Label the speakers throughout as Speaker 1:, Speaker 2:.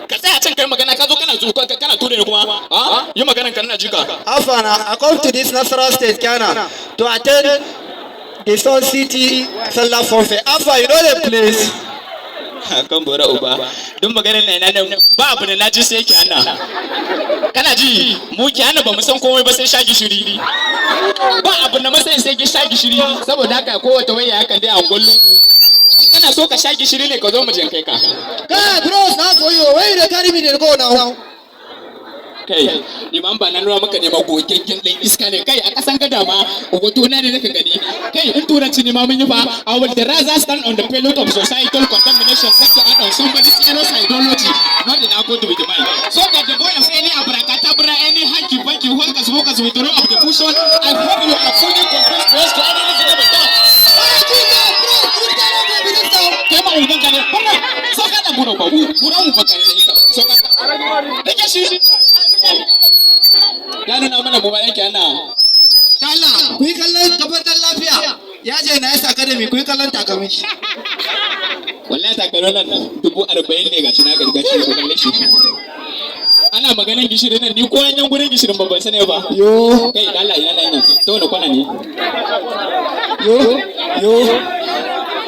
Speaker 1: Ka tsaya can kai magana, ka zo kana zuwa kana ture ni kuma. Ha? Yi maganan ka, ina jika.
Speaker 2: Afana, I come to this Nasarawa State, Ghana, to attend the Sun City Sallah Funfair. Alpha, you know the place?
Speaker 1: Kan bora uba. Duk maganar na nan ba abu da na ji sai Keana. Kana ji, mu Keana ba mu san komai ba sai sha gishiri. Ba abu na masai sai sha gishiri. Saboda haka kowace waya hakan dai a lungu. In kana so ka sha gishiri ne, ka zo mu je kai ka.
Speaker 2: Kai, bros, na for you. Where you dey carry me dey go now?
Speaker 1: Kai, ni ma ba na nuna maka ne ma, gogaggen ɗan iska ne kai. A ƙasan gada ma hoto na ne naka gani. Kai, in turanci ne ma mun yi fa. I will the rather stand on the payload of societal condemnation than to add on somebody's errors ideology not in accord with mine, so that the boy of any abracadabra, any hanky panky, hocus pocus, withdrawal of the cushion. I hope you are fully convinced to any reasonable doubt. Kai ma uban ka ne wannan. Sauka da bura ba bura mu ba kare da ita. Sauka, rike shi. Ya nuna mana mu bayan ana.
Speaker 2: Allah, ku yi kallon tabbatar lafiya. Ya je na yasa academy, ku yi kallon takalmin shi.
Speaker 1: Wallahi takalmin nan 40,000 ne. Gashi na gargashi, ko kalle shi. Ana maganan gishirin nan, ni ko yanyan gurin gishirin ban sani ba.
Speaker 2: Yo,
Speaker 1: Kai, da Allah, ina nan ta wani kwana ne?
Speaker 2: Yo, yo,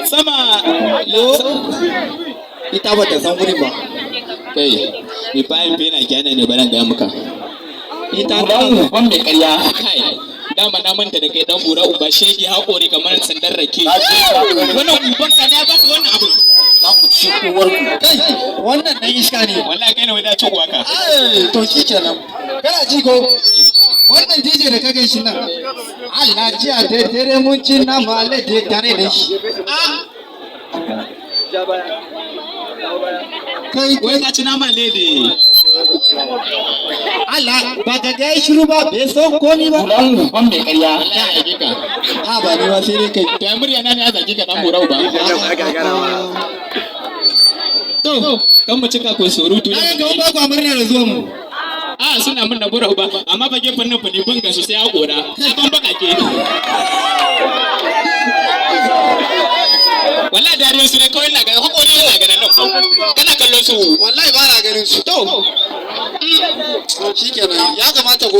Speaker 1: Sama.
Speaker 2: Yo. Ita ba ta san gurin ba.
Speaker 1: Kai, ni bayan fena kyana ne, baran ga muka.
Speaker 2: Ita
Speaker 1: Uban
Speaker 2: ta
Speaker 1: uban mai ƙarya. Kai, dama na manta da kai, dan bura uba shege, haƙori kamar sandar rake. Wannan uban ka ne ba wannan abu.
Speaker 3: Za ku ci uwar ku.
Speaker 2: Kai, wannan dan iska ne.
Speaker 1: Wallahi kai ne wai da ci uwa ka.
Speaker 2: Ai, to shi kenan. Kana ji ko? Wannan DJ da ka gan shi nan. Allah, jiya da dare mun ci nama alade tare da shi. Ah! Kai,
Speaker 1: Wai ka ci nama lede?
Speaker 2: Allah, ba ka ga shiru ba, bai san komi ba.
Speaker 1: Uban uban mai ƙarya. Wallahi ya zage ka.
Speaker 2: A ba ni ba, sai dai kai.
Speaker 1: To ya murya na ne ya zage ka, dan bura uba. To, kan mu cika ko surutu.
Speaker 2: Na ga ba ku murna da zuwan mu.
Speaker 1: A suna min na bura uba, amma ba gefen nan fa ni ban ga su sai haƙora sabon bakake. Wallahi dariyar su ne kawai na ga haƙori na ganin nan, kana kallon su.
Speaker 2: Wallahi ba na ganin su.
Speaker 1: To.
Speaker 2: Shikenan, ya kamata ko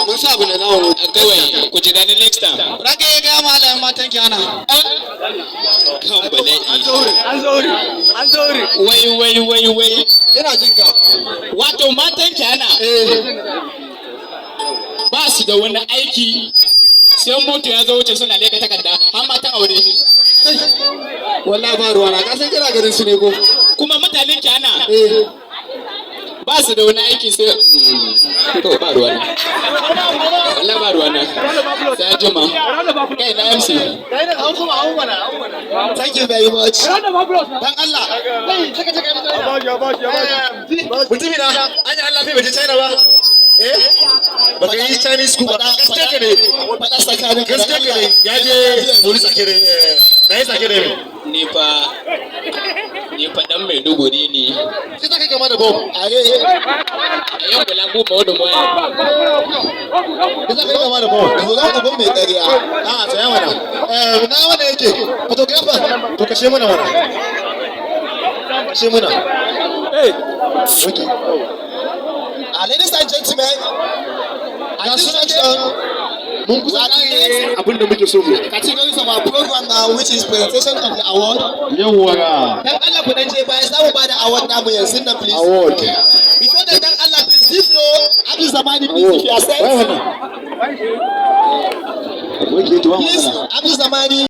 Speaker 2: mun sa abu da zamu.
Speaker 1: Kawai ku ji daɗin next time.
Speaker 2: Raka ya ga malamin matan ki ana.
Speaker 1: Kan bala'i. Wai wai wai wai.
Speaker 2: Ina jin ka.
Speaker 1: Wato matan ki ana ba su da wani aiki sai moto ya zo wuce suna leka takarda, har matan aure.
Speaker 2: Kai. Wallahi ba ruwa na, ka san kana ganin su ne ko?
Speaker 1: Kuma mutanen ki ana ba su da wani aiki sai to ba ruwa na, wallahi ba ruwa na. Sai juma. Kai na MC.
Speaker 2: Thank you very much. Dan Allah.
Speaker 4: Mutumi na, an yi Allah bai je China ba. Eh? Baka yi Chinese school ba. Gaskiya ka ne.
Speaker 2: Faɗa tsakanin ka da
Speaker 4: Gaskiya ka ne.
Speaker 2: Allah.
Speaker 4: Ya je Police Academy. Police Academy.
Speaker 1: Ni fa dan Maiduguri ne.
Speaker 4: Sai ta kai kama da Bob.
Speaker 2: Are.
Speaker 1: A yau bula goma wadda mu.
Speaker 4: Sai ta kai kama da Bob.
Speaker 2: Lura uban mai ƙarya.
Speaker 4: A tsaya mana. Eh, na wanda yake? Photographer. To kashe mana mana. Kashe mana. Okay.
Speaker 2: Ladies and gentlemen, at this junction,
Speaker 4: Mun kusa kare abin da muke so mu.
Speaker 2: Categories of our program now, which is presentation of the award.
Speaker 4: Yawwa.
Speaker 2: Dan Allah, ku dan je baya, za mu ba da award namu yanzu nan, please.
Speaker 4: Award.
Speaker 2: Before that, dan Allah, please, this floor, Abdul Zamani, please, if you are set.
Speaker 4: Wai wannan. Okay, to ba
Speaker 2: Please,
Speaker 4: matsala.
Speaker 2: Abdul Zamani.